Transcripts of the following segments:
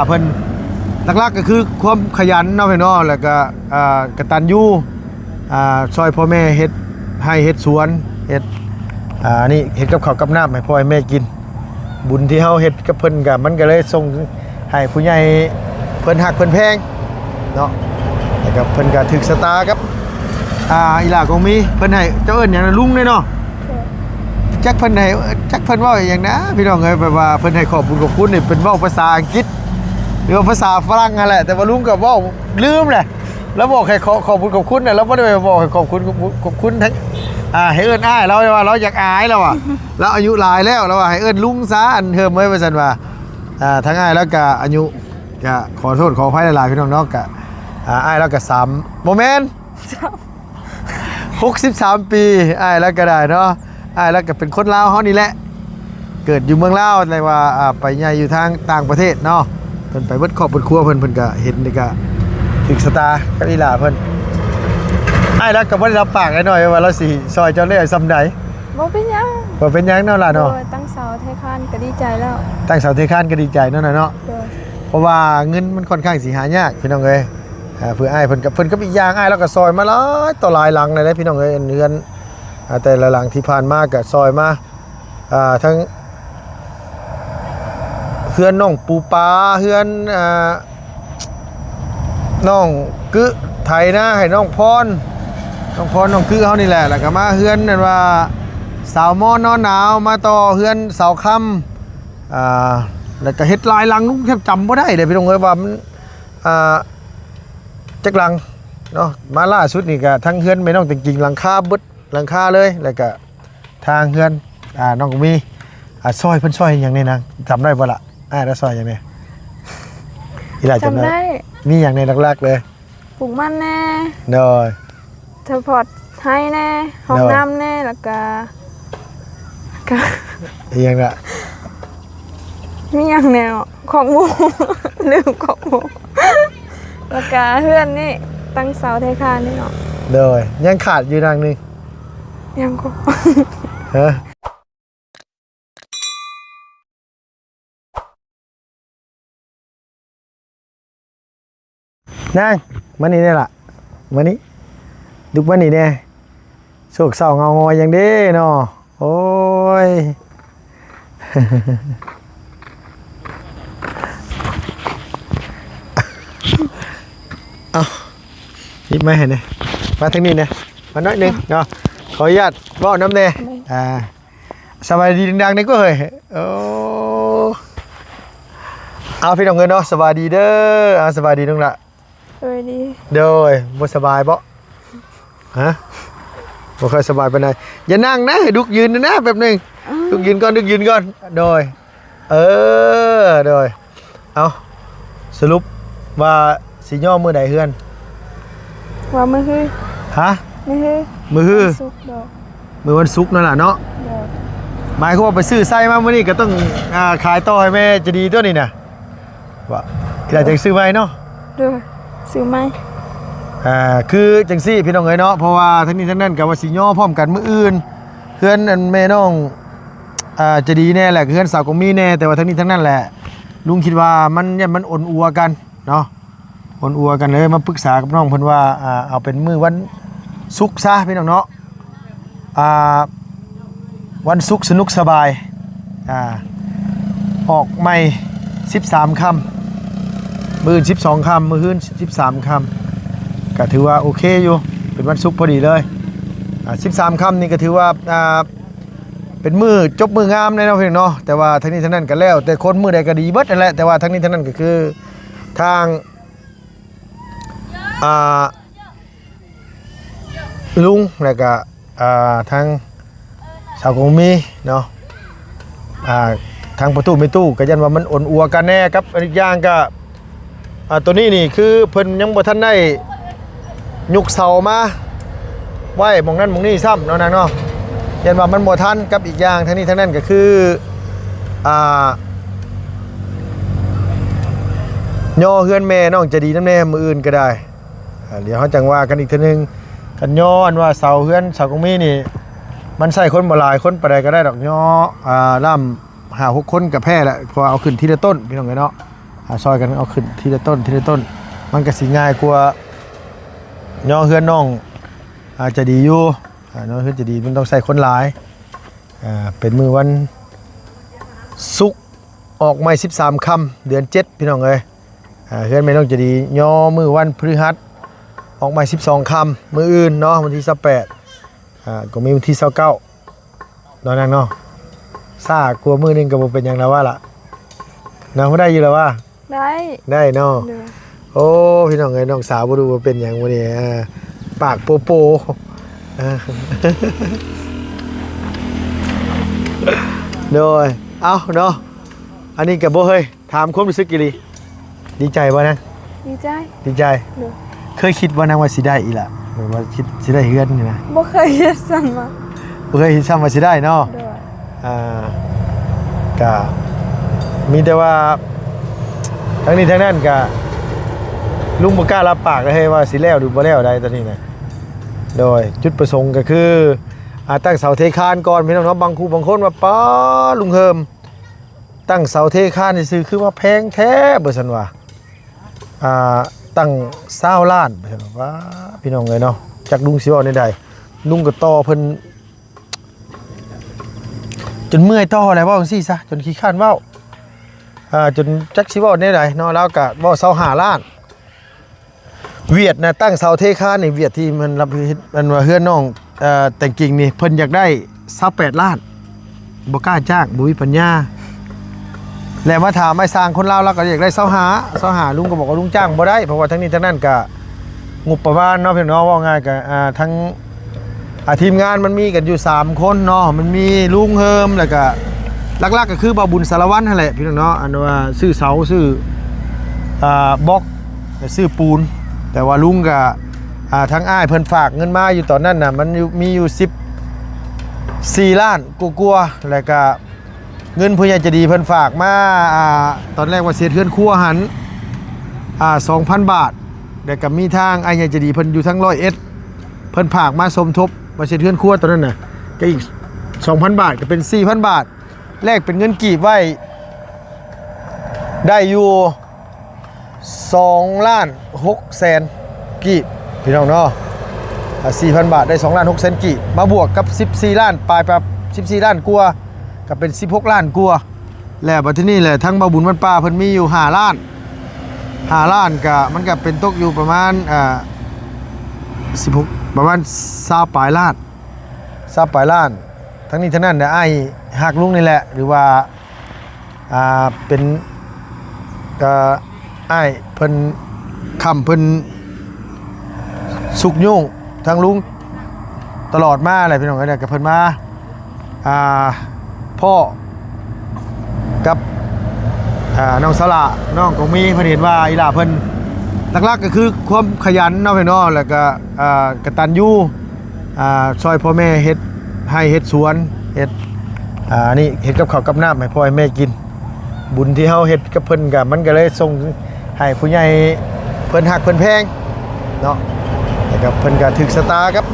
ເພິ່ນ ຫຼັກໆກໍຄືຄວາມຂະຫຍັນເນາະ ພີ່ນ້ອງເນາະ ແລ້ວກໍ ອ່າ ກະຕັນຍູ ອ່າ ຊ່ອຍພໍ່ແມ່ເຮັດໄຮ່ເຮັດສວນ ເຮັດ ອ່າ ອັນນີ້ ເຮັດກັບເຂົ້າກັບນ້ຳໃຫ້ພໍ່ໃຫ້ແມ່ກິນ. ບຸນທີ່ເຮົາເຮັດກັບເພິ່ນກໍ ມັນກໍເລີຍສົ່ງໃຫ້ຜູ້ໃຫຍ່ເພິ່ນຮັກເພິ່ນແພງເນາະ ແລ້ວກໍເພິ່ນກໍຖືກຊະຕາກັບ ອ່າ ອີ່ຫຼ້າກອງມີ ເພິ່ນໃຫ້ ເຈົ້າເອີ້ນຫຍັງນະ ລຸງເດ້ເນາະ. ຈັກເພິ່ນໃຫ້ ຈັກເພິ່ນເວົ້າອີ່ຫຍັງນະ ພີ່ນ້ອງເອີຍ ແບບວ່າເພິ່ນໃຫ້ຂອບບຸນຂອບຄຸນນີ້ ເພິ່ນເວົ້າພາສາອັງກິດ ຫຼືວ່າພາສາຝຣັ່ງຫັ້ນແຫຼະ ແຕ່ວ່າລຸງກໍເວົ້າລືມແຫຼະ. ລາວບອກໃຫ້ຂໍ ຂອບບຸນຂອບຄຸນນະ ລາວບໍ່ໄດ້ບອກໃຫ້ຂອບຄຸນ ຂອບຄຸນທັງ ອ່າ ໃຫ້ເອີ້ນອ້າຍ ລາວວ່າລາວຢາກອາຍ ລາວວ່າ ລາວອາຍຸຫຼາຍແລ້ວ ລາວວ່າໃຫ້ເອີ້ນລຸງຊະ ອັນເຮີມເອີຍ ວ່າຊັ້ນວ່າ. ອ່າ ທາງອ້າຍລາວກະອາຍຸ ກະຂໍໂທດຂໍອະໄພຫຼາຍໆ ພີ່ນ້ອງເນາະ ກະ ອ່າ ອ້າຍລາວກະສາມ ບໍ່ແມ່ນ ຫົກສິບສາມປີ ອ້າຍລາວກໍໄດ້ເນາະ. ອ້າຍລາວກໍເປັນຄົນລາວເຮົານີ້ແຫຼະ ເກີດຢູ່ເມືອງລາວ ແຕ່ວ່າ ອ່າ ໄປໃຫຍ່ຢູ່ທາງຕ່າງປະເທດເນາະ. ເພິ່ນໄປເບິດຄອບເບິດຄົວເພິ່ນ ເພິ່ນກໍເຫັນນີ້ກໍຖືກຊະຕາກັບອີ່ຫຼ້າເພິ່ນ. ອ້າຍລາວກໍບໍ່ໄດ້ຮັບປາກໄອ້ນ້ອຍວ່າລາວຊິຊ່ອຍເຈົ້າໄດ້ສ່ຳໃດ. ບໍ່ເປັນຫຍັງ ບໍ່ເປັນຫຍັງເນາະຫຼ້າເນາະ. ໂດຍ ຕັ້ງເສົາເທຄານກໍດີໃຈແລ້ວ ຕັ້ງເສົາເທຄານກໍດີໃຈເນາະ ນ້ອຍເນາະ. ໂດຍ ເພາະວ່າເງິນມັນຂ້ອນຂ້າງຊິຫາຍາກ ພີ່ນ້ອງເອີຍ. ອ່າ ເພື່ອອ້າຍເພິ່ນກັບ ເພິ່ນກັບ ອີກຢ່າງອ້າຍລາວກໍຊ່ອຍມາຫຼາຍຕໍ່ຫຼາຍຫຼັງແລ້ວເດ້ ພີ່ນ້ອງເອີຍ. ເຮືອນ ອ່າ ແຕ່ລະຫຼັງທີ່ຜ່ານມາກໍຊ່ອຍມາ ອ່າ ທັງເຮືອນນ້ອງປູປາ ເຮືອນ ອ່າ ນ້ອງກຶ ໄຖນາໃຫ້ນ້ອງພອນ ນ້ອງພອນ ນ້ອງກຶເຮົານີ້ແຫຼະ ແລ້ວກໍມາເຮືອນນັ້ນວ່າ ສາວມອນນອນໜາວ ມາຕໍ່ເຮືອນສາວຄຳ ອ່າ ແລ້ວກໍເຮັດຫຼາຍຫຼັງ ລຸງແທບຈຳບໍ່ໄດ້ເດ້ ພີ່ນ້ອງເອີຍ ວ່າມັນ ອ່າ ຈັກຫຼັງເນາະ. ມາລ່າສຸດນີ້ກໍທັງເຮືອນແມ່ນ້ອງແຕງກິ່ງ ຫຼັງຄາເບິດ ຫຼັງຄາເລີຍ ແລ້ວກໍທາງເຮືອນ ອ່າ ນ້ອງກໍມີ ອ່າ ຊ່ອຍ ເພິ່ນຊ່ອຍຫຍັງແດ່ນາງ ຈຳໄດ້ບໍ່ລະ? ອ້າຍລາວຊ່ອຍຫຍັງແດ່? ອີ່ຫຼ້າຈຳໄດ້ ຈຳໄດ້ ມີຫຍັງແດ່ຫຼັກໆເລີຍ? ປູກມັນແດ່ ໂດຍ ສະພອດໄຮ່ແດ່ ຫ້ອງ ໂດຍ ນ້ຳແດ່ ແລ້ວກະ ກະ ອີ່ຫຍັງລະ? ມີຫຍັງແດ່? ຄອກໝູ ລືມຄອກໝູ ແລ້ວກະເຮືອນນີ້ ຕັ້ງເສົາເທຄານນີ້ເນາະ. ໂດຍ ຍັງຂາດຢູ່ນາງໜຶ່ງ ຫຍັງກໍ ຮະ? ນາງ ມານີ້ແດ່ລະ ມານີ້ ລຸກມານີ້ແດ່. ໂສກເສົ້າເຫງົາຫງອຍຫຍັງເດ້ເນາະ ໂອ້ຍ. ເອົາ ຫຍິບໄມ້ໃຫ້ແດ່ ມາທາງນີ້ແດ່ ມາໜ້ອຍໜຶ່ງເນາະ ຂໍອະນຸຍາດເວົ້ານຳແດ່ ອ່າ. ສະບາຍດີດັງໆ ນີ້ກໍເຮີ້ຍ ໂອ້ ເອົາ ພີ່ນ້ອງເອີຍເນາະ ສະບາຍດີເດີ ອ່າ ສະບາຍດີນ້ອງລະ ສະບາຍດີ ໂດຍ ບໍ່ສະບາຍບໍ່? ຮະ ບໍ່ຄ່ອຍສະບາຍປານໃດ ຢ່ານັ່ງນະ ໃຫ້ລຸກຢືນນະ ແປັບໜຶ່ງ ອືມ ລຸກຢືນກ່ອນ ລຸກຢືນກ່ອນ ໂດຍ ເອີ ໂດຍ ເອົາ ສະຫຼຸບວ່າຊິຍໍມື້ໃດເຮືອນ? ວ່າມື້ຮື ຮະ? ມື້ຮື ມື້ຮື ວັນສຸກ ໂດຍ ມື້ວັນສຸກນັ້ນລະເນາະ ໂດຍ ໝາຍຄວາມວ່າໄປຊື້ໄຊມາມື້ນີ້ກໍຕ້ອງ ອ່າ ຂາຍຕໍ່ໃຫ້ແມ່ໃຈດີຕົວນີ້ນະ ວ່າ ອີ່ຫຼ້າຈັ່ງຊື້ໃໝ່ເນາະ ໂດຍ ຊື້ໃໝ່ ອ່າ ຄືຈັ່ງຊີ້ພີ່ນ້ອງເອີຍເນາະ ເພາະວ່າທັງນີ້ທັງນັ້ນກໍວ່າຊິຍໍພ້ອມກັນມື້ອື່ນ ເຮືອນອັນແມ່ນ້ອງ ອ່າ ໃຈດີແດ່ ແລະ ເຮືອນສາວກອງມີແດ່ ແຕ່ວ່າທັງນີ້ທັງນັ້ນແຫຼະ ລຸງຄິດວ່າມັນ ຢ້ານມັນອົນອົວກັນເນາະ ອົນອົວກັນເລີຍ ມາປຶກສາກັບນ້ອງເພິ່ນວ່າ ອ່າ ເອົາເປັນມື້ວັນສຸກຊະພີ່ນ້ອງເນາະ ອ່າ ວັນສຸກສະໜຸກສະບາຍ ອ່າ ອອກໃໝ່ສິບສາມຄ່ຳ ມື້ອື່ນສິບສອງຄ່ຳ ມື້ຮືນສິບສາມຄ່ຳ ກໍຖືວ່າໂອເຄຢູ່ ເປັນວັນສຸກພໍດີເລີຍ ອ່າ ສິບສາມຄ່ຳນີ້ກໍຖືວ່າ ອ່າ ເປັນມື້ຈົບມື້ງາມແດ່ເນາະພີ່ນ້ອງເນາະ ແຕ່ວ່າທັງນີ້ທັງນັ້ນກໍແລ້ວແຕ່ຄົນ ມື້ໃດກໍດີເບິດຫັ້ນແຫຼະ ແຕ່ວ່າທັງນີ້ທັງນັ້ນກໍຄືທາງ ອ່າ ລຸງ ແລ້ວກະ ອ່າ ທາງສາວກອງມີເນາະ ອ່າ ທາງພໍ່ຕູ້ແມ່ຕູ້ກໍຢ້ານວ່າມັນອົນອົວກັນແດ່ກັບ ອີກຢ່າງກະ ອ່າ ໂຕນີ້ນີ້ຄືເພິ່ນຍັງບໍ່ທັນໄດ້ຍົກເສົາມາໄວ້ໝ່ອງນັ້ນໝ່ອງນີ້ຊ້ຳເນາະນາງເນາະ ຢ້ານວ່າມັນບໍ່ທັນ ກັບອີກຢ່າງທັງນີ້ທັງນັ້ນກໍຄື ອ່າ ຍໍເຮືອນແມ່ນ້ອງໃຈດີນຳແດ່ ມື້ອື່ນກໍໄດ້ ອ່າ ດຽວເຮົາຈັ່ງວ່າກັນອີກເທື່ອໜຶ່ງ ຄັນຍໍອັນວ່າເສົາເຮືອນເສົາກອງມີນີ້ ມັນໃຊ້ຄົນບໍ່ຫຼາຍຄົນປານໃດກໍໄດ້ດອກ ຍໍ ອ່າ ລ້ຳຫ້າຫົກຄົນກໍແພ້ແຫຼະ ເພາະວ່າເອົາຂຶ້ນທີລະຕົ້ນ ພີ່ນ້ອງເອີຍເນາະ ອ່າ ຊ່ອຍກັນເອົາຂຶ້ນທີລະຕົ້ນ ທີລະຕົ້ນ ມັນກະຊິງ່າຍກວ່າຍໍເຮືອນນ້ອງ ອ່າ ໃຈດີຢູ່. ອ່າ ຍໍເຮືອນໃຈດີມັນຕ້ອງໃຊ້ຄົນຫຼາຍ. ອ່າ ເປັນມື້ວັນສຸກ ອອກໃໝ່ສິບສາມຄ່ຳ ເດືອນເຈັດ ພີ່ນ້ອງເອີຍ. ອ່າ ເຮືອນແມ່ນ້ອງໃຈດີຍໍມື້ວັນພຶດຫັດ ອອກໃໝ່ສິບສອງຄ່ຳ ມື້ອື່ນເນາະ ວັນທີຊາວແປດ ອ່າ ກໍມີວັນທີຊາວເກົ້າ ເນາະນາງເນາະ. ຊ້າກວ່າມື້ໜຶ່ງກໍບໍ່ເປັນຫຍັງລະວ່າລະ ນາງບໍ່ໄດ້ຢູ່ລະວ່າ? ໄດ້ ໄດ້ເນາະ. ໂອ້ ພີ່ນ້ອງເອີຍ ນ້ອງສາວບໍ່ຮູ້ວ່າເປັນຫຍັງມື້ນີ້ ເອີ ປາກໂປໂປ ເອີ ໂດຍ ເອົ້າເນາະ ອັນນີ້ກໍບໍ່ເຄີຍ ຖາມຄວາມຮູ້ສຶກອີ່ຫຼີ ດີໃຈບໍ່ນາງ? ດີໃຈ ດີໃຈ. ໂດຍ ເຄີຍຄິດບໍ່ນາງວ່າຊິໄດ້ອີ່ຫຼະ ແບບວ່າຊິ ຊິໄດ້ເຮືອນນີ້ນະ? ບໍ່ເຄີຍຄິດຊ້ຳວ່າ ບໍ່ເຄີຍຄິດຊ້ຳວ່າຊິໄດ້ເນາະ. ໂດຍ ອ່າ ກະມີແຕ່ວ່າ ທັງນີ້ທັງນັ້ນກະ ລຸງບໍ່ກ້າຮັບປາກເລີຍວ່າຊິແລ້ວຫຼືບໍ່ແລ້ວໃດຕອນນີ້ນະ. ໂດຍ ຈຸດປະສົງກະຄື ອ່າ ຕັ້ງເສົາເທຄານກ່ອນ ພີ່ນ້ອງເນາະ. ບາງຄູ່ບາງຄົນວ່າ ປ້າ ລຸງເຮີມ ຕັ້ງເສົາເທຄານຊື່ໆ ຄືວ່າແພງແທ້ ວ່າຊັ້ນວ່າ ອ່າ ຕັ້ງຊາວລ້ານ ວ່າຊັ້ນ. ວ້າ ພີ່ນ້ອງເອີຍເນາະ ຈັກລຸງຊິເວົ້າແນວໃດ. ລຸງກໍຕໍ່ເພິ່ນຈົນເມື່ອຍຕໍ່ແລ້ວ ເວົ້າຈັ່ງຊີ້ຊະ ຈົນຂີ້ຄ້ານເວົ້າ ອ່າ ຈົນຈັກຊິເວົ້າແນວໃດເນາະ. ລາວກໍເວົ້າຊາວຫ້າລ້ານ. ຫວຽດນະ ຕັ້ງເສົາເທຄານນີ້ ຫວຽດທີ່ມັນຮັບເຮັດ ອັນວ່າເຮືອນນ້ອງ ເອີ ແຕ່ງກິ່ງນີ້ ເພິ່ນຢາກໄດ້ຊາວແປດລ້ານ ບໍ່ກ້າຈ້າງ ບໍ່ມີປັນຍາ. ແລ້ວມາຖາມອ້າຍຊ່າງຄົນລາວ ລາວກໍຢາກໄດ້ຊາວຫ້າ ຊາວຫ້າ ລຸງກໍບອກວ່າລຸງຈ້າງບໍ່ໄດ້ ເພາະວ່າທັງນີ້ທັງນັ້ນກໍງົບປະມານເນາະ ພີ່ນ້ອງເນາະ. ເວົ້າງ່າຍກໍ ອ່າ ທັງ ອ່າ ທີມງານມັນມີກັນຢູ່ສາມຄົນເນາະ ມັນມີລຸງເຮີມ ແລ້ວກະຫຼັກໆກໍຄືບ່າວບຸນສາລະວັນຫັ້ນແຫຼະ ພີ່ນ້ອງເນາະ. ອັນວ່າຊື້ເສົາ ຊື້ ອ່າ ບລັອກ ຊື້ປູນ ແຕ່ວ່າລຸງກະ ອ່າ ທາງອ້າຍເພິ່ນຝາກເງິນມາຢູ່ຕອນນັ້ນນະ ມັນຢູ່ ມີຢູ່ສິບສີ່ລ້ານກວ່າໆ ແລ້ວກະເງິນຜູ້ໃຫຍ່ໃຈດີເພິ່ນຝາກມາ ອ່າ ຕອນແລກວ່າຊິເຮັດເຮືອນຄົວຫັ້ນ ອ່າ ສອງພັນບາດ ແລ້ວກະມີທາງອ້າຍໃຫຍ່ໃຈດີເພິ່ນຢູ່ທາງຮ້ອຍເອັດ ເພິ່ນຝາກມາສົມທົບວ່າຊິເຮັດເຮືອນຄົວຕອນນັ້ນນະ ກໍອີກສອງພັນບາດ ກໍເປັນສີ່ພັນບາດ ແລກເປັນເງິນກີບໄວ້ໄດ້ຢູ່ສອງລ້ານຫົກແສນກີບ ພີ່ນ້ອງເນາະ. ອ່າ ສີ່ພັນບາດໄດ້ສອງລ້ານຫົກແສນກີບ ມາບວກກັບສິບສີ່ລ້ານປາຍ ປາຍສິບສີ່ລ້ານກວ່າ ກໍເປັນສິບຫົກລ້ານກວ່າ. ແລ້ວບັດທີນີ້ແຫຼະ ທາງບ່າວບຸນວັນປ່າເພິ່ນມີຢູ່ຫ້າລ້ານ ຫ້າລ້ານ ກະ ມັນກະເປັນຕົກຢູ່ປະມານ ອ່າ ສິບຫົກ ປະມານຊາວປາຍລ້ານ ຊາວປາຍລ້ານ. ທັງນີ້ທັງນັ້ນນະ ອ້າຍຮັກລຸງນີ້ແຫຼະ ຫຼືວ່າ ອ່າ ເປັນ ກໍອ້າຍເພິ່ນຄ້ຳເພິ່ນຊຸກຍູ້ທາງລຸງຕະຫຼອດມາແຫຼະ ພີ່ນ້ອງເອີຍ. ແລ້ວກໍເພິ່ນມາ ອ່າ ພໍ້ກັບ ອ່າ ນ້ອງສາລະ ນ້ອງກໍມີ ເພິ່ນເຫັນວ່າອີ່ຫຼ້າເພິ່ນ ຫຼັກໆກໍຄືຄວາມຂະຫຍັນເນາະ ພີ່ນ້ອງເນາະ ແລ້ວກໍ ອ່າ ກະຕັນຍູ ອ່າ ຊ່ອຍພໍ່ແມ່ເຮັດໄຮ່ເຮັດສວນ ເຮັດ ອ່າ ນີ້ ເຮັດກັບເຂົ້າກັບນ້ຳໃຫ້ພໍ່ໃຫ້ແມ່ກິນ. ບຸນທີ່ເຮົາເຮັດກັບເພິ່ນກະ ມັນກະເລີຍສົ່ງໃຫ້ຜູ້ໃຫຍ່ເພິ່ນຮັກເພິ່ນແພງເນາະ ແລ້ວກະເພິ່ນກະຖືກຊະຕາກັບ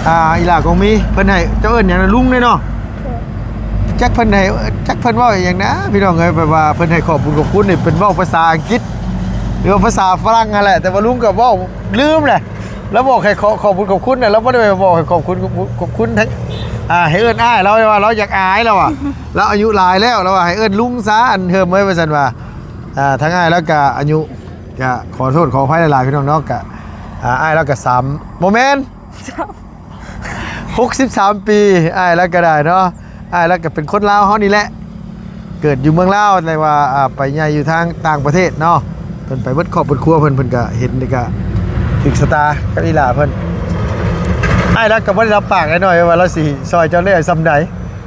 ອ່າ ອີ່ຫຼ້າກໍມີ ເພິ່ນໃຫ້ ເຈົ້າເອີ້ນຫຍັງນະ ລຸງເດ້ເນາະ? ຈັກເພິ່ນໃຫ້ ຈັກເພິ່ນເວົ້າອີ່ຫຍັງນະ ພີ່ນ້ອງເອີຍ. ແບບວ່າເພິ່ນໃຫ້ຂອບບຸນຂອບຄຸນນີ້ ເພິ່ນເວົ້າພາສາອັງກິດ ຫຼືວ່າພາສາຝຣັ່ງຫັ້ນແຫຼະ ແຕ່ວ່າລຸງກໍເວົ້າລືມແຫຼະ. ລາວບອກໃຫ້ຂໍ ຂອບບຸນຂອບຄຸນນະ ລາວບໍ່ໄດ້ບອກໃຫ້ຂອບຄຸນ ຂອບບຸນຂອບຄຸນໃຫ້ ອ່າ ໃຫ້ເອີ້ນອ້າຍ ລາວວ່າລາວຢາກອາຍ ລາວວ່າ ລາວອາຍຸຫຼາຍແລ້ວ ລາວວ່າໃຫ້ເອີ້ນລຸງຊະ ອັນເຮີມເອີຍ ວ່າຊັ້ນວ່າ. ອ່າ ທາງອ້າຍລາວກະອາຍຸ ກະຂໍໂທດຂໍອະໄພຫຼາຍໆ ພີ່ນ້ອງເນາະ ກະ ອ່າ ອ້າຍລາວກະສາມ ບໍ່ແມ່ນ ຫົກສິບສາມປີ ອ້າຍລາວກະໄດ້ເນາະ. ອ້າຍລາວກະເປັນຄົນລາວເຮົານີ້ແຫຼະ ເກີດຢູ່ເມືອງລາວ ແຕ່ວ່າ ອ່າ ໄປໃຫຍ່ຢູ່ທາງຕ່າງປະເທດເນາະ. ເພິ່ນໄປເບິດຄອບເບິດຄົວເພິ່ນ ເພິ່ນກະເຫັນນີ້ກະຖືກຊະຕາກັບອີ່ຫຼ້າເພິ່ນ. ອ້າຍລາວກະບໍ່ໄດ້ຮັບປາກໄອ້ນ້ອຍວ່າລາວຊິຊ່ອຍເຈົ້າໄດ້ສ່ຳໃດ.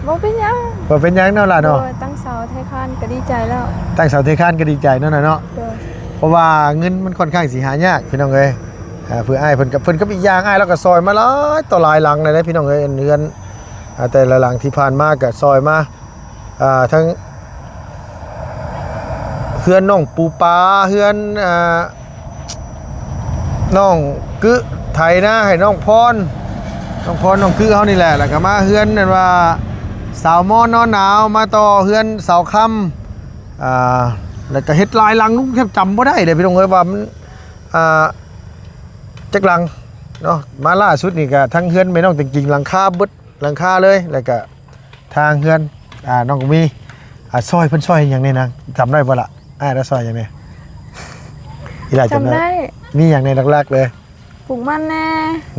ບໍ່ເປັນຫຍັງ ບໍ່ເປັນຫຍັງເນາະຫຼ້າເນາະ. ໂດຍ ຕັ້ງເສົາເທຄານກະດີໃຈແລ້ວ ຕັ້ງເສົາເທຄານກະດີໃຈເນາະ ນ້ອຍເນາະ. ໂດຍ ເພາະວ່າເງິນມັນຂ້ອນຂ້າງຊິຫາຍາກ ພີ່ນ້ອງເອີຍ. ອ່າ ເພື່ອອ້າຍເພິ່ນກັບ ເພິ່ນກັບອີກຢ່າງ ອ້າຍລາວກໍຊ່ອຍມາຫຼາຍຕໍ່ຫຼາຍຫຼັງແລ້ວເດ້ ພີ່ນ້ອງເອີຍ. ເຮືອນ ອ່າ ແຕ່ລະຫຼັງທີ່ຜ່ານມາກໍຊ່ອຍມາ ອ່າ ທັງເຮືອນນ້ອງປູປາ ເຮືອນ ອ່າ ນ້ອງກຶ ໄຖນາໃຫ້ນ້ອງພອນ ນ້ອງພອນ ນ້ອງກຶເຮົານີ້ແຫຼະ. ແລ້ວກໍມາເຮືອນນັ້ນວ່າ ສາວມອນນອນໜາວ ມາຕໍ່ເຮືອນສາວຄຳ ອ່າ ແລ້ວກໍເຮັດຫຼາຍຫຼັງ ລຸງແທບຈຳບໍ່ໄດ້ເດ້ພີ່ນ້ອງເອີຍ ວ່າມັນ ອ່າ ຈັກຫຼັງເນາະ. ມາລ່າສຸດນີ້ກໍທັງເຮືອນແມ່ນ້ອງແຕງກິ່ງ ຫຼັງຄາເບິດ ຫຼັງຄາເລີຍ ແລ້ວກໍທາງເຮືອນ ອ່າ ນ້ອງກໍມີ ອ່າ ຊ່ອຍ ເພິ່ນຊ່ອຍຫຍັງແດ່ນາງ ຈຳໄດ້ບໍ່ລະ? ອ້າຍລະຊ່ອຍຫຍັງແດ່? ອີ່ຫຼ້າຈຳໄດ້? ຈຳໄດ້. ມີຫຍັງແດ່ຫຼັກໆເລີຍ? ປູກມັນແດ່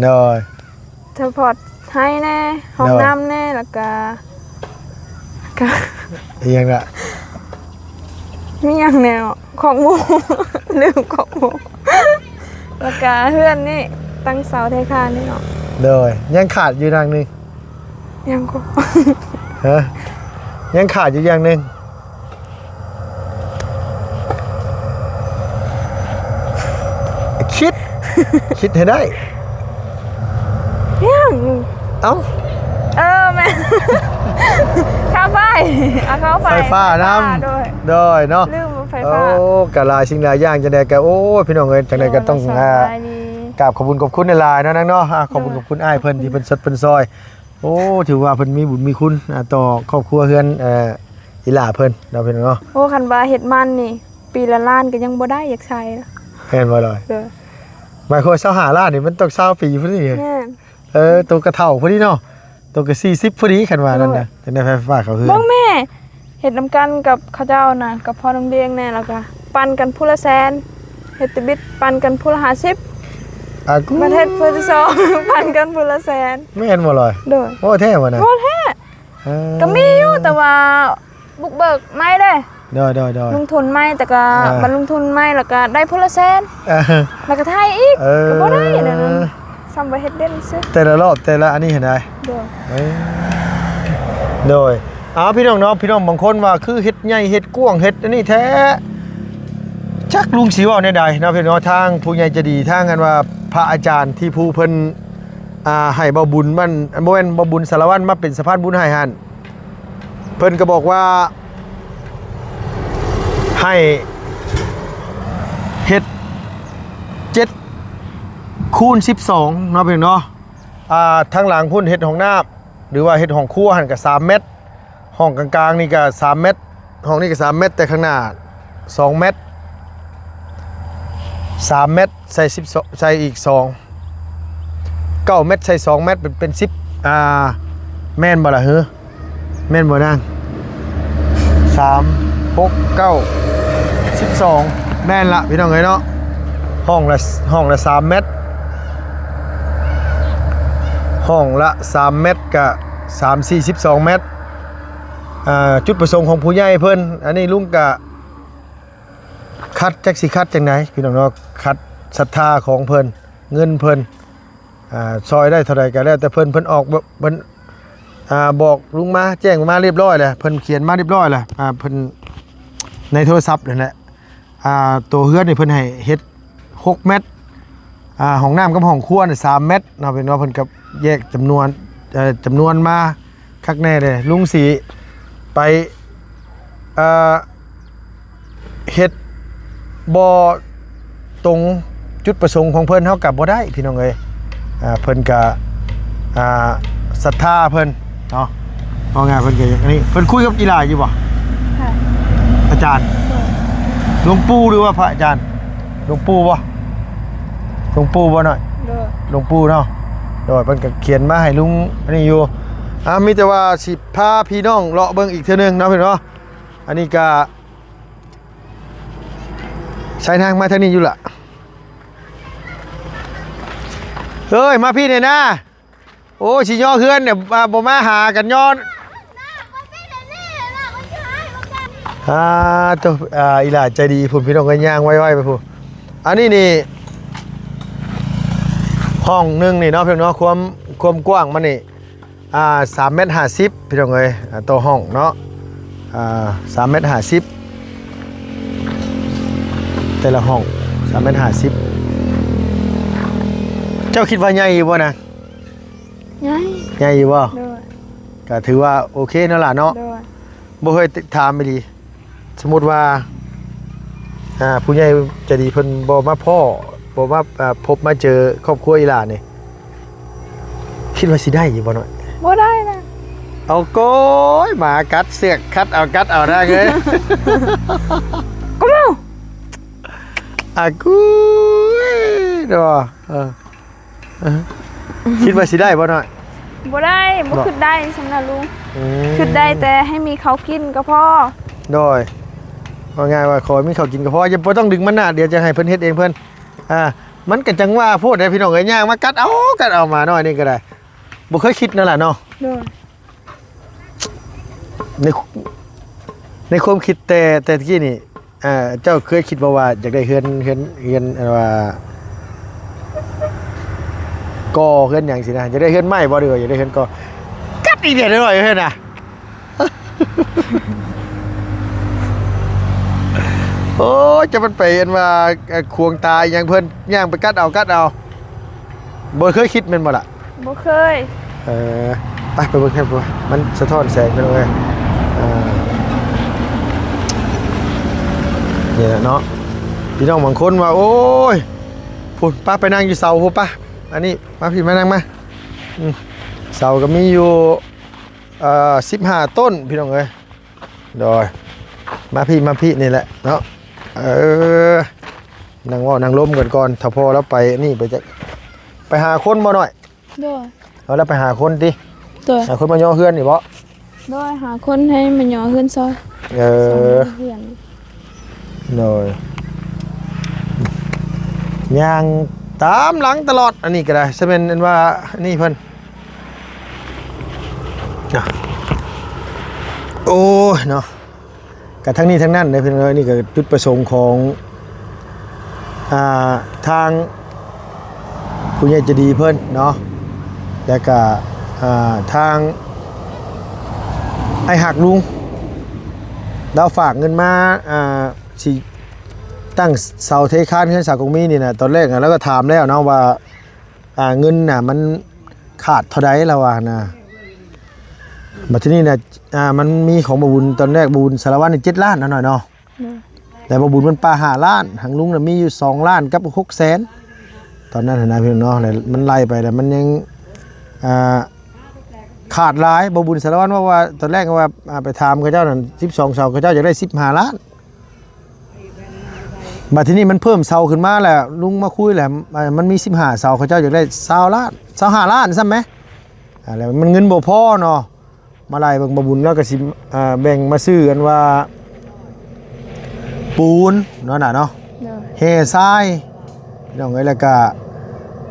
ໂດຍ ສະພອດໄຮ່ແດ່ ຫ້ອງ ໂດຍ ນ້ຳແດ່ ແລ້ວກະ ກະ ອີຫຍັງລະ? ມີຫຍັງແດ່ເນາະ? ຄອກໝູ ລືມຄອກໝູ ແລ້ວກະເຮືອນນີ້ ຕັ້ງເສົາໄທຄານນີ້ເນາະ. ໂດຍ ຍັງຂາດຢູ່ຢ່າງໜຶ່ງ. ຍັງກໍ ຮະ? ຍັງຂາດຢູ່ຢ່າງໜຶ່ງ. ຄິດ ຄິດໃຫ້ໄດ້. ຍັງ ເອົ້າ ເອີ ແມ່ນ ຄ່າໄຟ ອ່າ ຄ່າໄຟ ໄຟຟ້ານຳ ໂດຍ ໂດຍເນາະ ລືມໄຟຟ້າ. ໂອ້ ກະຫຼາຍສິ່ງຫຼາຍຢ່າງ ຈັ່ງໃດກະ ໂອ້ຍ ພີ່ນ້ອງເອີຍ ຈັ່ງໃດກະຕ້ອງ ໂດຍ ອ່າ ສະບາຍດີ ກາບຂອບຄຸນຂອບຄຸນຫຼາຍໆເນາະນາງເນາະ. ອ່າ ຂອບຄຸນ ໂດຍ ຂອບຄຸນອ້າຍເພິ່ນທີ່ເພິ່ນຊ່ອຍ ໂອ້ ຖືວ່າເພິ່ນມີບຸນມີຄຸນ ອ່າ ຕໍ່ຄອບຄົວເຮືອນ ເອີ ອີ່ຫຼ້າເພິ່ນເນາະ ພີ່ນ້ອງເນາະ. ໂອ້ ຄັນວ່າເຮັດມັນນີ້ ປີລະລ້ານກໍຍັງບໍ່ໄດ້ ຢາກໃຊ້ນະ. ແມ່ນບໍ່ລອຍ? ໂດຍ. ໝາຍຄວາມຊາວຫ້າລ້ານນີ້ ມັນຕ້ອງຊາວປີພຸ້ນນີ້. ແມ່ນ. ເອີ ໂຕກະເຖົ້າພໍດີເນາະ ໂຕກະສີ່ສິບພໍດີ ຄັນວ່ານັ້ນນະ. ໂດຍ. ຈັ່ງໃດໄຟຟ້າເຂົ້າເຮືອນ ເບິ່ງແມ່ ເຮັດນຳກັນກັບເຂົາເຈົ້ານະ ກັບພໍ່ນ້ອງດຽງແດ່ ແລ້ວກະປັນກັນຜູ້ລະແສນ ເຮັດຕະບິດປັນກັນຜູ້ລະຫ້າສິບ ອາກູ ບັດເຮັດຜູ້ທີສອງ ປັນກັນຜູ້ລະແສນ. ແມ່ນບໍ່ລອຍ? ໂດຍ. ໂອ້ ແທ້ບໍ່ນະ? ບໍ່ແທ້. ເອີ ກໍມີຢູ່ ແຕ່ວ່າບຸກເບີກໃໝ່ເດ້. ໂດຍໆໆ ລົງທຶນໃໝ່ ແຕ່ກໍ ເອີ ບັດລົງທຶນໃໝ່ ແລ້ວກໍໄດ້ຜູ້ລະແສນ ເອີ ແລ້ວກໍໄຖ່ອີກ ເອີ ກໍບໍ່ໄດ້ ແນວນັ້ນ ສ່ຳວ່າເຮັດເດັ່ນຊື່. ແຕ່ລະລອບ ແຕ່ລະອັນນີ້ຫັ້ນໃດ. ໂດຍ. ເອີ ໂດຍ. ເອົາ ພີ່ນ້ອງເນາະ ພີ່ນ້ອງບາງຄົນວ່າ ຄືເຮັດໃຫຍ່ ເຮັດກວ້າງ ເຮັດອັນນີ້ແທ້ ຈັກລຸງຊິເວົ້າແນວໃດເນາະ ພີ່ນ້ອງເນາະ. ທາງຜູ້ໃຫຍ່ໃຈດີ ທາງອັນວ່າພະອາຈານທີ່ຜູ້ເພິ່ນ ອ່າ ໃຫ້ເບົາບຸນ ມັນ ບໍ່ແມ່ນ ເບົາບຸນສາລະວັນ ມາເປັນສະພານບຸນໃຫ້ຫັ້ນ ເພິ່ນກໍບອກວ່າ ໃຫ້ເຮັດເຈັດຄູນສິບສອງເນາະ ພີ່ນ້ອງເນາະ. ອ່າ ທາງຫຼັງພຸ້ນເຮັດຫ້ອງນ້ຳ ຫຼືວ່າເຮັດຫ້ອງຄົວຫັ້ນກໍສາມແມັດ ຫ້ອງກາງໆນີ້ກໍສາມແມັດ ຫ້ອງນີ້ກໍສາມແມັດ ແຕ່ຂ້າງໜ້າສອງແມັດ ສາມແມັດ ໃສ່ສິບສອງ ໃສ່ອີກສອງ ເກົ້າແມັດ ໃສ່ສອງແມັດ ເປັນ ເປັນສິບ ອ່າ ແມ່ນບໍ່ລະເຮີ? ແມ່ນບໍ່ນາງ? ສາມ ຫົກ ເກົ້າ ສິບສອງ ແມ່ນລະ ພີ່ນ້ອງເອີຍເນາະ. ຫ້ອງລະ ຫ້ອງລະສາມແມັດ ຫ້ອງລະສາມແມັດ ກະສາມ ສີ່ ສິບສອງແມັດ. ອ່າ ຈຸດປະສົງຂອງຜູ້ໃຫຍ່ເພິ່ນ ອັນນີ້ລຸງກະຂັດ ຈັກຊິຂັດຈັ່ງໃດ ພີ່ນ້ອງເນາະ ຂັດສັດທາຂອງເພິ່ນ ເງິນເພິ່ນ ອ່າ ຊ່ອຍໄດ້ເທົ່າໃດກໍແລ້ວແຕ່ເພິ່ນ ເພິ່ນອອກ ເພິ່ນ ອ່າ ບອກລຸງມາ ແຈ້ງມາລຽບຮ້ອຍແລ້ວ ເພິ່ນຂຽນມາລຽບຮ້ອຍແລ້ວ ອ່າ ເພິ່ນ ໃນໂທລະສັບນັ້ນແຫຼະ. ອ່າ ໂຕເຮືອນນີ້ເພິ່ນໃຫ້ເຮັດຫົກແມັດ ອ່າ ຫ້ອງນ້ຳກັບຫ້ອງຄົວນີ້ສາມແມັດເນາະ ເພິ່ນວ່າ ເພິ່ນກໍແຍກຈຳນວນ ເອີ ຈຳນວນມາຄັກແນ່ເດ້. ລຸງຊິໄປ ເອີ ເຮັດບໍ່ຕົງຈຸດປະສົງຂອງເພິ່ນ ເຮົາກໍບໍ່ໄດ້ ພີ່ນ້ອງເອີຍ. ອ່າ ເພິ່ນກະ ອ່າ ສັດທາເພິ່ນເນາະ ເວົ້າງ່າຍເພິ່ນກະຢ່າງນີ້. ເພິ່ນຄຸຍກັບອີ່ຫຼ້າຢູ່ບໍ່? ໃຜ? ອາຈານ. ໂດຍ. ຫຼວງປູ່ ຫຼືວ່າພະອາຈານ? ຫຼວງປູ່ບໍ່? ຫຼວງປູ່ບໍ່ນ້ອຍ? ໂດຍ. ຫຼວງປູ່ເນາະ. ໂດຍ. ເພິ່ນກະຂຽນມາໃຫ້ລຸງອັນນີ້ຢູ່. ອ່າ ມີແຕ່ວ່າຊິພາພີ່ນ້ອງເລາະເບິ່ງອີກເທື່ອໜຶ່ງເນາະ ພີ່ນ້ອງເນາະ. ອັນນີ້ກະ ໃສ່ນາງມາທາງນີ້ຢູ່ລະ. ເອີຍ ມາພີ້ແດ່ນາ. ໂອ້ ຊິຍໍເຮືອນເນຍ ອ່າ ບໍ່ມາຫາກັນຍ້ອນ ອ່າ ໂຕ ອ່າ ອີ່ຫຼ້າໃຈດີພຸ້ນ ພີ່ນ້ອງເອີຍ ຍ່າງໄວໆໄປພຸ້ນ. ອັນນີ້ນີ້ ຫ້ອງໜຶ່ງນີ້ເນາະ ພີ່ນ້ອງເນາະ ຄວາມ ຄວາມກວ້າງມັນນີ້ ອ່າ ສາມແມັດຫ້າສິບ ພີ່ນ້ອງເອີຍ ອ່າ ຕໍ່ຫ້ອງເນາະ ອ່າ ສາມແມັດຫ້າສິບ ແຕ່ລະຫ້ອງ ສາມແມັດຫ້າສິບ. ເຈົ້າຄິດວ່າໃຫຍ່ຢູ່ບໍ່ນະ? ໃຫຍ່. ໃຫຍ່ຢູ່ບໍ່? ໂດຍ. ກະຖືວ່າໂອເຄເນາະຫຼ້າເນາະ. ໂດຍ. ບໍ່ເຄີຍຖາມອີ່ຫຼີ ສົມມຸດວ່າ ອ່າ ຜູ້ໃຫຍ່ໃຈດີເພິ່ນບໍ່ມາພໍ້ ບໍ່ມາ ອ່າ ພົບມາເຈີຄອບຄົວອີ່ຫຼ້ານີ້ ຄິດວ່າຊິໄດ້ຢູ່ບໍ່ນ້ອຍ? ບໍ່ໄດ້ນະ. ເອົາໂກຍ ໝາກັດເຊືອກ ຄັດເອົາກັດເອົານາງເອີຍ. ໂກ ອາກຸຍເນາະ ເອີ ເອີ ຄິດວ່າຊິໄດ້ບໍ່ນ້ອຍ? ບໍ່ໄດ້ ບໍ່ ບໍ່ ຄິດໄດ້ສ່ຳນັ້ນລຸງ ອືມ ຄິດໄດ້ແຕ່ໃຫ້ມີເຂົ້າກິນກໍພໍ. ໂດຍ ເວົ້າງ່າຍວ່າຂໍມີເຂົ້າກິນກໍພໍ ຢ່າ ບໍ່ຕ້ອງດຶງມັນນະ ດຽວຈະໃຫ້ເພິ່ນເຮັດເອງເພິ່ນ. ອ່າ ມັນກໍຈັ່ງວ່າໂພດເດ້ພີ່ນ້ອງເອີຍ ຍ່າງມາກັດເອົາ ກັດເອົາ ໝານ້ອຍນີ້ກໍໄດ້ ບໍ່ເຄີຍຄິດນັ້ນລະເນາະ. ໂດຍ ໃນ ໃນຄວາມຄິດແຕ່ ແຕ່ຕະກີ້ນີ້ ເຈົ້າເຄີຍຄິດບໍ່ວ່າຢາກໄດ້ເຮືອນ ເຮືອນ ເຮືອນ ອັນວ່າ ກໍ່ເຮືອນຫຍັງຊີ້ນະ ຢາກໄດ້ເຮືອນໄມ້ບໍ່ ຫຼືວ່າຢາກໄດ້ເຮືອນກໍ່? ກັດອີກແດ່ນ້ອຍເອີຍນະ. ໂອ້ຍ ຈະມັນໄປອັນວ່າ ເອີ ຂວາງຕາອີຫຍັງເພິ່ນ ຍ່າງໄປກັດເອົາ ກັດເອົາ ບໍ່ເຄີຍຄິດແມ່ນບໍ່ລະ? ບໍ່ເຄີຍ. ເອີ ໄປ ໄປເບິ່ງກັນ ມັນສະທ້ອນແສງເປັນຈັ່ງໃດ? ເອີ ນີ້ແຫຼະເນາະ ພີ່ນ້ອງບາງຄົນວ່າ ໂອ້ຍ ພຸ້ນ ໄປ ໄປນັ່ງຢູ່ເສົາພຸ້ນ ໄປ ອັນນີ້ ມາພີ້ ມານັ່ງມາ ອືມ ເສົາກໍມີຢູ່ ເອີ ສິບຫ້າຕົ້ນ ພີ່ນ້ອງເອີຍ. ໂດຍ ມາພີ້ ມາພີ້ນີ້ແຫຼະເນາະ ເອີ ນັ່ງເວົ້ານັ່ງລົມກັນກ່ອນ ຖ້າພໍ່ລາວໄປນີ້ ໄປຈັກ ໄປຫາຄົນບໍ່ນ້ອຍ? ໂດຍ ເອົາລາວໄປຫາຄົນຕິ? ໂດຍ ຫາຄົນມາຍໍເຮືອນນີ້ບໍ? ໂດຍ ຫາຄົນໃຫ້ມາຍໍເຮືອນຊອຍ ເອີ ເຮືອນ ໂດຍ ຍ່າງຕາມຫຼັງຕະຫຼອດ ອັນນີ້ກໍໄດ້ ຊະແມ່ນອັນວ່າ ອັນນີ້ເພິ່ນ ໂອ້ຍເນາະ ກະທັງນີ້ທັງນັ້ນເດ້ພີ່ນ້ອງເອີຍ ນີ້ກະຈຸດປະສົງຂອງ ອ່າ ທາງຜູ້ໃຫຍ່ໃຈດີເພິ່ນເນາະ ແລ້ວກະ ອ່າ ທາງອ້າຍຮັກລຸງ ລາວຝາກເງິນມາ ອ່າ ຊິຕັ້ງເສົາເທຄານເຮືອນສາກົງມີນີ້ນະ ຕອນແລກນະ ລາວກໍຖາມແລ້ວເນາະວ່າ ອ່າ ເງິນນະມັນຂາດເທົ່າໃດລະວ່ານະ ບັດທີນີ້ນະ ອ່າ ມັນມີຂອງບ່າວບຸນ ຕອນແລກບ່າວບຸນສາລະວັນນີ້ເຈັດລ້ານນະນ້ອຍເນາະ ແລ້ວບ່າວບຸນມັນປາຫ້າລ້ານ ທາງລຸງນະມີຢູ່ສອງລ້ານກັບຫົກແສນ ຕອນນັ້ນຫັ້ນນະພີ່ນ້ອງເນາະ ແລ້ວມັນໄລ່ໄປແລ້ວມັນຍັງ ອ່າ ຂາດຫຼາຍ ບ່າວບຸນສາລະວັນເວົ້າວ່າ ຕອນແລກວ່າ ອ່າ ໄປຖາມເຂົາເຈົ້ານັ້ນສິບສອງເສົາ ເຂົາເຈົ້າຢາກໄດ້ສິບຫ້າລ້ານ ບັດທີນີ້ມັນເພີ່ມເສົາຂຶ້ນມາແລ້ວ ລຸງມາຄຸຍແລ້ວ ອ່າ ມັນມີສິບຫ້າເສົາ ເຂົາເຈົ້າຢາກໄດ້ຊາວລ້ານ ຊາວຫ້າລ້ານຊ້ຳແມ ອ່າ ແລ້ວມັນເງິນບໍ່ພໍເນາະ ມາໄລ່ເບິ່ງ ບ່າວບຸນລາວກໍຊິ ອ່າ ແບ່ງມາຊື້ອັນວ່າ ປູນເນາະນະເນາະ ໂດຍ ແຮ່ຊາຍ ພີ່ນ້ອງເອີຍ ແລ້ວກະ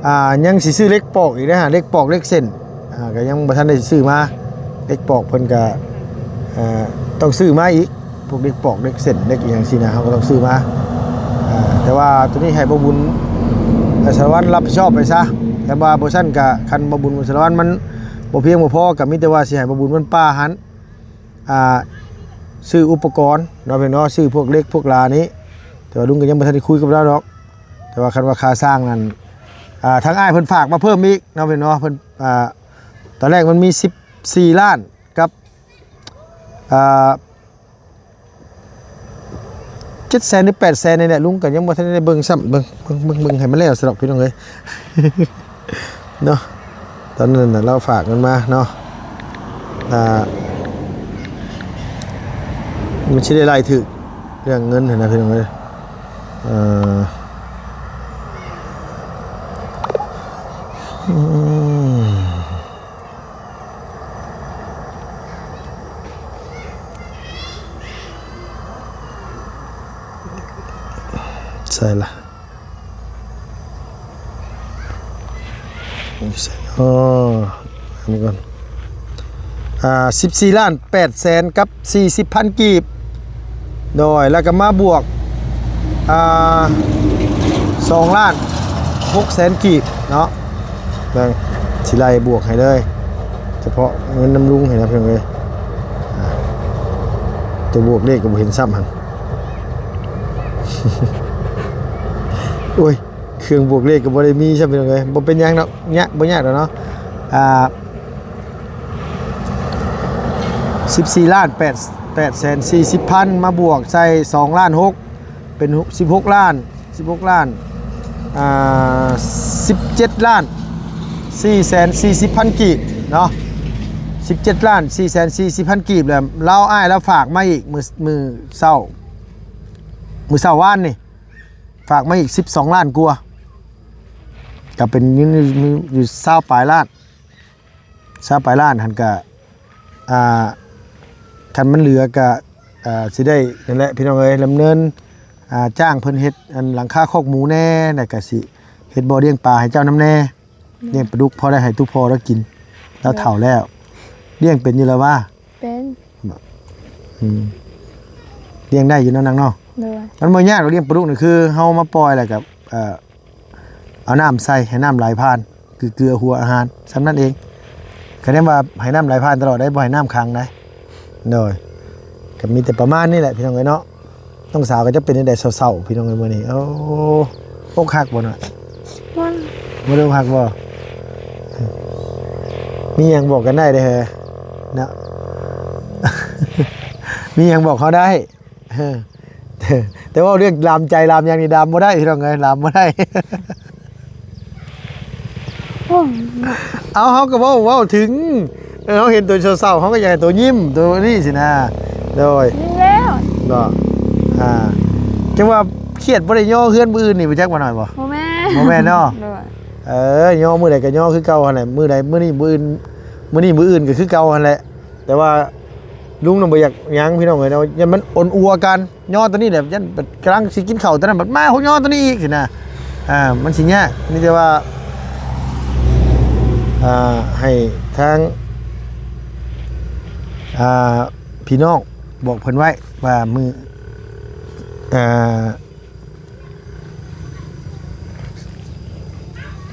ອ່າ ຍັງຊິຊື້ເຫຼັກປອກອີກເດ້ ເຫຼັກປອກເຫຼັກເສັ້ນ ອ່າ ກະຍັງບໍ່ທັນໄດ້ຊື້ມາ ເຫຼັກປອກເພິ່ນກະ ເອີ ຕ້ອງຊື້ມາອີກ ພວກເຫຼັກປອກເຫຼັກເສັ້ນເຫຼັກອີ່ຫຍັງຊີ້ນະ ເຮົາກໍຕ້ອງຊື້ມາ ອ່າ ແຕ່ວ່າໂຕນີ້ໃຫ້ບ່າວບຸນ ສາລະວັນຮັບຜິດຊອບໄປຊະ ຄັນວ່າບໍ່ຊັ້ນກະ ຄັນບ່າວບຸນ ສາລະວັນມັນບໍ່ພຽງບໍ່ພໍ ກະມີແຕ່ວ່າຊິໃຫ້ບ່າວບຸນມັນປາຫັ້ນ ອ່າ ຊື້ອຸປະກອນເນາະ ເພິ່ນເນາະ ຊື້ພວກເຫຼັກພວກຫຼານີ້ ແຕ່ວ່າລຸງກໍຍັງບໍ່ທັນໄດ້ຄຸຍກັບລາວດອກ ແຕ່ວ່າຄັນວ່າຄ່າສ້າງນັ້ນ ອ່າ ທາງອ້າຍເພິ່ນຝາກມາເພີ່ມອີກເນາະ ເພິ່ນເນາະ ເພິ່ນ ອ່າ ຕອນແລກມັນມີສິບສີ່ລ້ານກັບ ອ່າ ເຈັດແສນ ຫຼື ແປດແສນນີ້ແຫຼະ ລຸງກໍຍັງບໍ່ທັນໄດ້ເບິ່ງຊ້ຳ ເບິ່ງ ເບິ່ງ ເບິ່ງ ເບິ່ງໃຫ້ມັນແລ້ວຊະດອກ ພີ່ນ້ອງເອີຍ ເນາະ ຕອນນັ້ນນະ ລາວຝາກເງິນມາເນາະ ອ່າ ມັນຊິໄດ້ໄລ່ຖືກເລື່ອງເງິນຫັ້ນນະ ພີ່ນ້ອງເອີຍ ເອີ ອືມ ໃສລະ ຢູ່ໃສເນາະ ອັນນີ້ກ່ອນ ອ່າ ສິບສີ່ລ້ານແປດແສນກັບສີ່ສິບພັນກີບ ໂດຍ ແລ້ວກໍມາບວກ ອ່າ ສອງລ້ານຫົກແສນກີບເນາະ ເບິ່ງ ຊິໄລ່ບວກໃຫ້ເລີຍ ສະເພາະເງິນນຳລຸງຫັ້ນນະ ພີ່ນ້ອງເອີຍ ອ່າ ຕົວບວກເລກກໍບໍ່ເຫັນຊ້ຳຫັ້ນ ໂອ້ຍ ເຄື່ອງບວກເລກກໍບໍ່ໄດ້ມີຊ້ຳ ພີ່ນ້ອງເອີຍ ບໍ່ເປັນຫຍັງດອກ ຍາກ ບໍ່ຍາກດອກເນາະ ອ່າ ສິບສີ່ລ້ານແປດ ແປດແສນສີ່ສິບພັນ ມາບວກໃສ່ສອງລ້ານຫົກ ເປັນສິບຫົກລ້ານ ສິບຫົກລ້ານ ອ່າ ສິບເຈັດລ້ານສີ່ແສນສີ່ສິບພັນກີບເນາະ ສິບເຈັດລ້ານສີ່ແສນສີ່ສິບພັນກີບ ແລ້ວລາວ ອ້າຍລາວຝາກມາອີກ ມື້ ມື້ເຊົ້າ ມື້ເຊົ້າວານນີ້ ຝາກມາອີກສິບສອງລ້ານກວ່າ ກໍເປັນເງິນຢູ່ຊາວປາຍລ້ານ ຊາວປາຍລ້ານຫັ້ນກະ ອ່າ ຄັນມັນເຫຼືອກະ ອ່າ ຊິໄດ້ນັ້ນແຫຼະພີ່ນ້ອງເອີຍ ດຳເນີນ ອ່າ ຈ້າງເພິ່ນເຮັດອັນຫຼັງຄາຄອກໝູແດ່ ແລ້ວກະຊິເຮັດບໍ່ລ້ຽງປາໃຫ້ເຈົ້ານຳແດ່ ລ້ຽງປາດຸກພໍໄດ້ໃຫ້ຕູ່ພໍ່ລາວກິນ ລາວເຖົ້າແລ້ວ. ລ້ຽງເປັນຢູ່ແລ້ວຫວາ? ເປັນ. ອືມ ລ້ຽງໄດ້ຢູ່ເນາະນາງເນາະ. ໂດຍ. ມັນບໍ່ຍາກດອກ ລ້ຽງປາດຸກນີ້ ຄືເຮົາມາປ່ອຍແລ້ວກໍ ເອີ ເອົານ້ຳໃສ່ ໃຫ້ນ້ຳໄຫຼຜ່ານ ຄືເກືອຫົວອາຫານ ສ່ຳນັ້ນເອງ. ຄະແນນວ່າໃຫ້ນ້ຳໄຫຼຜ່ານຕະຫຼອດໄດ໋ ບໍ່ໃຫ້ນ້ຳຂັງໄດ໋. ໂດຍ. ກໍມີແຕ່ປະມານນີ້ແຫຼະພີ່ນ້ອງເອີຍເນາະ. ນ້ອງສາວກໍຈະເປັນຈັ່ງໃດເສົ້າໆ ພີ່ນ້ອງເອີຍ ມື້ນີ້. ໂອ້ ອົກຫັກບໍ່ນ້ອຍ? ບໍ່ ບໍ່ໄດ້ອົກຫັກບໍ່? ມີຫຍັງບອກກັນໄດ້ເດີ້ເນາະ ມີຫຍັງບອກເຮົາໄດ້. ເອີ ແຕ່ເວົ້າເລື່ອງລາມໃຈລາມຫຍັງນີ້ ລາມບໍ່ໄດ້ພີ່ນ້ອງເອີຍ ລາມບໍ່ໄດ້. ໂອ້ຍ ເອົາ ເຮົາກໍເວົ້າ ເວົ້າເຖິງ ເອີ ເຮົາເຫັນໂຕເສົ້າໆ ເຮົາກໍຢາກໃຫ້ໂຕຍິ້ມ ໂຕນີ້ຊີ້ນະ. ໂດຍ. ຍິ້ມແລ້ວເນາະ. ອ່າ ຈັ່ງວ່າຄຽດບໍ່ໄດ້ຍໍເຮືອນມື້ອື່ນນີ້ ບໍ່ຈັກວ່າໜ້ອຍບໍ່? ບໍ່ແມ່ນ ບໍ່ແມ່ນເນາະ. ໂດຍ. ເອີ ຍໍມື້ໃດກໍຍໍຄືເກົ່າຫັ້ນແຫຼະ ມື້ໃດ ມື້ນີ້ມື້ອື່ນ ມື້ນີ້ມື້ອື່ນກໍຄືເກົ່າຫັ້ນແຫຼະ. ແຕ່ວ່າລຸງນະບໍ່ຢາກຫຍັງພີ່ນ້ອງເອີຍເນາະ ຢ້ານມັນອົນອົວກັນ. ຍໍໂຕນີ້ແຫຼະ ຢ້ານແບບກຳລັງຊິກິນເຂົ້າ ຕອນນັ້ນບັດມາຫົວຍໍໂຕນີ້ອີກຊີ້ນະ. ອ່າ ມັນຊິຍາກ ມີແຕ່ວ່າ ອ່າ ໃຫ້ທາງ ອ່າ ພີ່ນ້ອງບອກເພິ່ນໄວ້ວ່າມື້ ອ່າ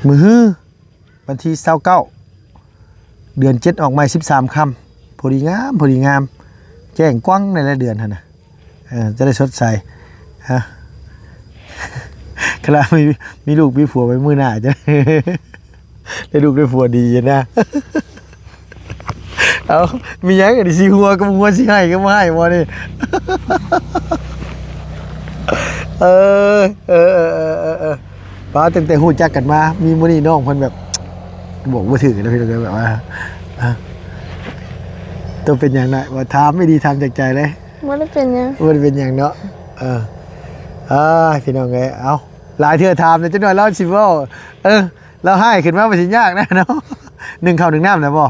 ມື້ຮື ວັນທີຊາວເກົ້າ ເດືອນເຈັດ ອອກໃໝ່ສິບສາມຄ່ຳ ພໍດີງາມ ພໍດີງາມ ແຈ້ງກວ້າງໃນລະເດືອນຫັ້ນນະ. ເອີ ຈະໄດ້ສົດໃສ ຮະ ຄະລະມີ ມີລູກມີຜົວໄປມື້ໜ້າ ຈະໄດ້ລູກໄດ້ຜົວດີນະ. ເອົາ ມີຫຍັງອັນນີ້ ຊິຫົວກໍບໍ່ຫົວ ຊິໄຫ້ກໍບໍ່ໄຫ້ບໍ່ນີ້? ເອີ ເອີ ເອີ ເອີ ເອີ ປ້າ ຕັ້ງແຕ່ຮູ້ຈັກກັນມາ ມີມື້ນີ້ນ້ອງເພິ່ນແບບ ບອກບໍ່ຖືກນະພີ່ນ້ອງເອີຍ ແບບວ່າ ອາ ໂຕເປັນຫຍັງນະ? ວ່າຖາມອີ່ຫຼີ ຖາມຈາກໃຈເລີຍ. ບໍ່ໄດ້ເປັນຫຍັງ ບໍ່ໄດ້ເປັນຫຍັງເນາະ. ເອີ ເອີ ພີ່ນ້ອງເອີຍ ເອົາ ຫຼາຍເທື່ອຖາມແລ້ວ ຈັກໜ້ອຍລາວຊິເວົ້າ ເອີ ລາວຮ້າຍຂຶ້ນມາ ມັນຊິຍາກນະເນາະ. ໜຶ້ງເຂົ້າໜຶ້ງນ້ຳແລ້ວບໍ່?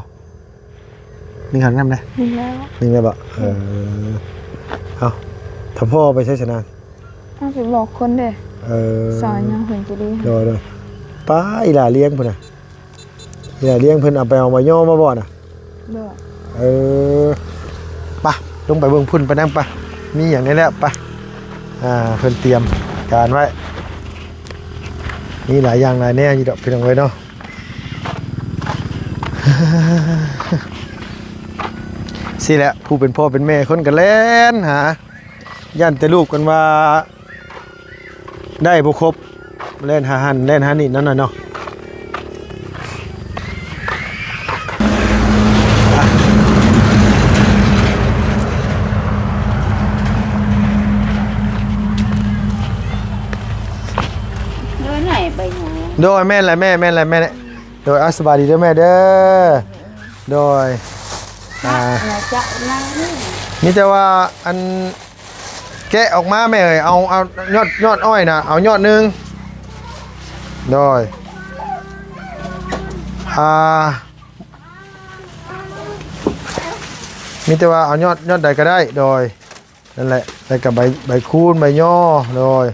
ໜຶ້ງເຂົ້າໜຶ້ງນ້ຳແລ້ວ ໜຶ້ງແລ້ວ ໜຶ້ງແລ້ວບໍ່? ເອີ ເອົາ ຖ້າພໍ່ໄປໃສຊະນາງ? ເອົາ ໄປບອກຄົນເດ້. ເອີ ຊອຍຍາເພິ່ນຈະດີ. ໂດຍ ໂດຍ. ປ້າ ອີ່ຫຼ້າລ້ຽງພຸ້ນນະ ນີ້ລະ ລ້ຽງເພິ່ນເອົາໄປເອົາໃບຍໍມາບໍ່ນະ? ໂດຍ. ເອີ ໄປ ລົງໄປເບິ່ງພຸ້ນໄປນຳ ໄປ ມີຫຍັງແດ່ແລ້ວ ໄປ. ອ່າ ເພິ່ນຕຽມການໄວ້ ມີຫຼາຍຢ່າງຫຼາຍແນວຢູ່ດອກ ພີ່ນ້ອງເອີຍເນາະ. ຊີ້ແຫຼະ ຜູ້ເປັນພໍ່ເປັນແມ່ຄົນກໍແລ່ນຫາ ຢ້ານແຕ່ລູກກັນວ່າ ໄດ້ບໍ່ຄົບ ແລ່ນຫາຫັ້ນແລ່ນຫານີ້ນັ້ນນະເນາະ. ໂດຍ ແມ່ນແຫຼະແມ່ ແມ່ນແຫຼະແມ່. ໂດຍ ເອົາ ສະບາຍດີເດີແມ່ເດີ. ໂດຍ ອ່າ ມີແຕ່ວ່າ ອັນ ແກະອອກມາແມ່ເອີຍ ເອົາ ເອົາຍອດ ຍອດອ້ອຍນະ ເອົາຍອດໜຶ່ງ. ໂດຍ ອ່າ ມີແຕ່ວ່າເອົາຍອດ ຍອດໃດກໍໄດ້. ໂດຍ ນັ້ນແຫຼະ ແລ້ວກໍໃບ ໃບຄູນ ໃບຍໍ ໂດຍ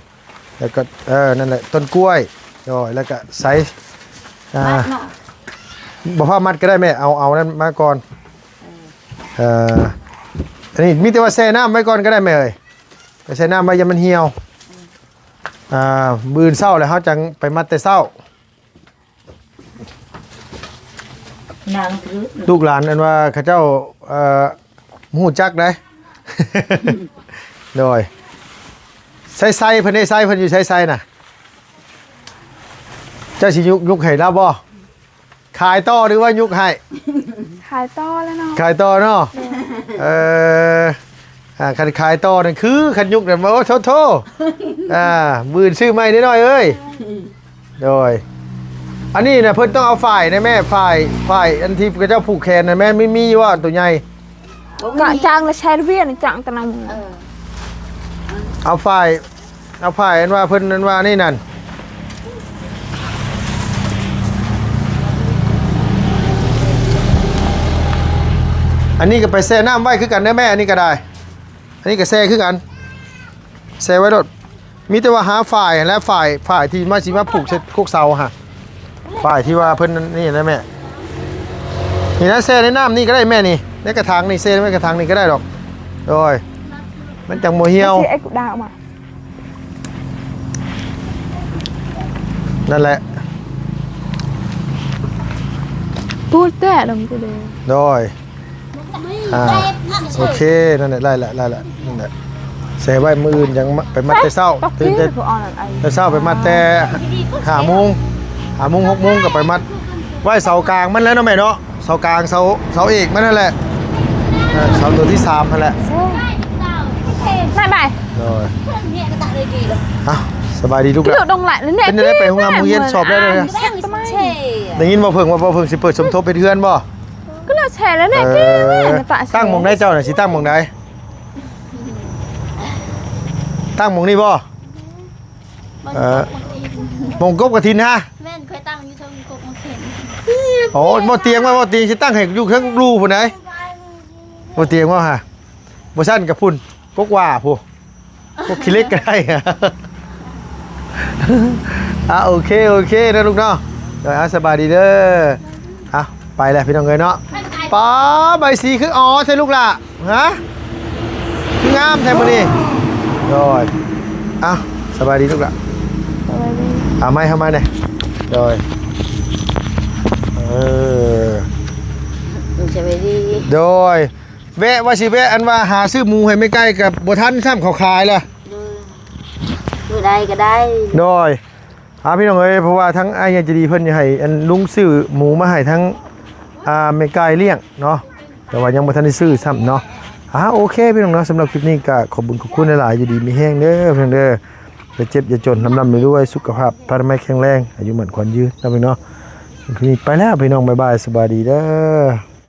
ແລ້ວກໍ ເອີ ນັ້ນແຫຼະ ຕົ້ນກ້ວຍ ໂດຍ ແລ້ວກໍໃສ່ ອ່າ ມັດເນາະ ບໍ່ພາມັດກໍໄດ້ແມ່ ເອົາ ເອົານັ້ນມາກ່ອນ. ເອີ ອັນນີ້ມີແຕ່ວ່າແຊ່ນ້ຳໄວ້ກ່ອນກໍໄດ້ແມ່ເອີຍ ໄປແຊ່ນ້ຳໄວ້ຢ່າມັນຫ່ຽວ. ອ່າ ມື້ອື່ນເຊົ້າແລ້ວເຮົາຈັ່ງໄປມັດແຕ່ເຊົ້າ. ນາງຄື ລູກຫຼານອັນວ່າເຂົາເຈົ້າ ເອີ ຮູ້ຈັກໄດ໋. ໂດຍ ໃຊ້ໄຊເພິ່ນເດ້ ໄຊເພິ່ນຢູ່ໃຊ້ໄຊນະ ເຈົ້າຊິຍຸກ ຍຸກໃຫ້ລາວບໍ່? ຂາຍຕໍ່ຫຼືວ່າຍຸກໃຫ້? ຂາຍຕໍ່ແລ້ວເນາະ ຂາຍຕໍ່ເນາະ. ເອີ ອ່າ ຄັນຂາຍຕໍ່ນັ້ນຄື ຄັນຍຸກນັ້ນ ໂອ້ ໂທ້ໆ ອ່າ ມື້ອື່ນຊື້ໃໝ່ເດີ້ນ້ອຍເອີຍ. ໂດຍ ອັນນີ້ນະ ເພິ່ນຕ້ອງເອົາຝ້າຍນະແມ່ ຝ້າຍ ຝ້າຍອັນທີ່ເຂົາເຈົ້າຜູກແຂນນະແມ່ ມີ ມີຢູ່ບໍ່ ອັນໂຕໃຫຍ່? ກະຈ້າງລະແສນວຽນ ຈ້າງຕະນຳ. ເອີ ເອົາຝ້າຍ ເອົາຝ້າຍອັນວ່າເພິ່ນອັນວ່ານີ້ນັ້ນ ອັນນີ້ກໍໄປແຊ່ນ້ຳໄວ້ຄືກັນເດີແມ່ ອັນນີ້ກໍໄດ້ ອັນນີ້ກໍແຊ່ຄືກັນ ແຊ່ໄວ້ໂລດ ມີແຕ່ວ່າຫາຝ້າຍຫັ້ນແຫຼະ ຝ້າຍ ຝ້າຍທີ່ມາ ຊິມາຜູກໃສ່ກົກເສົາຫັ້ນ ຝ້າຍທີ່ວ່າເພິ່ນນີ້ນະແມ່ ນີ້ນະ ແຊ່ໃນນ້ຳນີ້ກໍໄດ້ແມ່ນີ້ ໃນກະຖາງນີ້ ແຊ່ໃນກະຖາງນີ້ກໍໄດ້ດອກ ໂດຍ ມັນຈັ່ງບໍ່ຫ່ຽວ. ນັ້ນແຫຼະ ປູດແຕະລົງໄປເລີຍ ໂດຍ ອ່າ ໂອເຄ ນັ້ນແຫຼະ ໄດ້ລະ ໄດ້ລະ ນັ້ນແຫຼະ ໃສ່ໄວ້ ມື້ອື່ນຈັ່ງມາ ໄປມັດແຕ່ເຊົ້າ ຕື່ນແຕ່ ແຕ່ເຊົ້າໄປມັດແຕ່ຫ້າໂມງ ຫ້າໂມງ ຫົກໂມງກໍໄປມັດ ໄວ້ເສົາກາງມັນແຫຼະເນາະແມ່ເນາະ ເສົາກາງ ເສົາ ເສົາເອກມັນຫັ້ນແຫຼະ ເອີ ເສົາຕົວທີສາມຫັ້ນແຫຼະ ບາຍບາຍ ໂດຍ ເອົ້າ ສະບາຍດີລູກຫຼານ ເປັນຈັ່ງໃດໄປໂຮງຮຽນ ໂຮງຮຽນສອບໄດ້ແລ້ວ ໄດ້ຍິນບໍ່ເພິ່ງວ່າບໍ່ເພິ່ງຊິເປີດສົມທົບເຮັດເຮືອນບໍ່? ກໍແລ້ວແຕ່ແຫຼະແມ່ ເອີ ຕັ້ງໝ່ອງໃດເຈົ້ານະ ຊິຕັ້ງໝ່ອງໃດ? ຕັ້ງໝ່ອງນີ້ບໍ່? ເອີ ໝ່ອງກົບກະຖິນຫະ? ແມ່ນ ຂ້ອຍຕັ້ງຢູ່ເທິງກົບໝາກເຂັນ ໂອ້ ບໍ່ຕຽງວ່າ ບໍ່ຕຽງຊິຕັ້ງໃຫ້ຢູ່ເທິງຮູພຸ້ນໃດ ບໍ່ຕຽງວ່າຫະ ບໍ່ຊັ້ນກະພຸ້ນ ກົກຫວ້າພຸ້ນ ກົກຂີ້ເຫຼັກກໍໄດ້ ອ່າ ໂອເຄ ໂອເຄເດີລູກເນາະ ເອີ ອ່າ ສະບາຍດີເດີ ອ່າ ໄປແລ້ວພີ່ນ້ອງເອີຍເນາະ ປ້າ ໃບສີຄືອໍແທ້ລູກຫຼ້າ ຮະ ຄືງາມແທ້ມື້ນີ້ ໂດຍ ອ່າ ສະບາຍດີລູກຫຼ້າ ສະບາຍດີ ອ່າ ໄມ້ເຂົ້າມາແດ່ ໂດຍ ເອີ ສະບາຍດີ ໂດຍ ແວະ ວ່າຊິແວະ ອັນວ່າຫາຊື້ໝູໃຫ້ແມ່ໄກ່ ກໍບໍ່ທັນຊ້ຳ ເຂົາຂາຍລະ ໂດຍ ມື້ໃດກໍໄດ້ ໂດຍ ອ່າ ພີ່ນ້ອງເອີຍ ເພາະວ່າທາງອ້າຍໃຫຍ່ໃຈດີເພິ່ນຢາກໃຫ້ອັນລຸງຊື້ໝູມາໃຫ້ທາງ ອ່າ ແມ່ກາຍລ້ຽງເນາະ ແຕ່ວ່າຍັງບໍ່ທັນໄດ້ຊື້ຊ້ຳເນາະ ອ່າ ໂອເຄ ພີ່ນ້ອງເນາະ ສຳລັບຄລິບນີ້ກໍຂອບບຸນຂອບຄຸນຫຼາຍໆ ຢູ່ດີມີແຮງເດີພີ່ນ້ອງເດີ ຢ່າເຈັບຢ່າຈົນ ລ່ຳໆລວຍໆ ສຸຂະພາບພະລານາໄມແຂງແຮງ ອາຍຸໝັ້ນຂວັນຍືນເນາະພີ່ນ້ອງເນາະ ຄລິບນີ້ໄປແລ້ວພີ່ນ້ອງ ບາຍບາຍ ສະບາຍດີເດີ.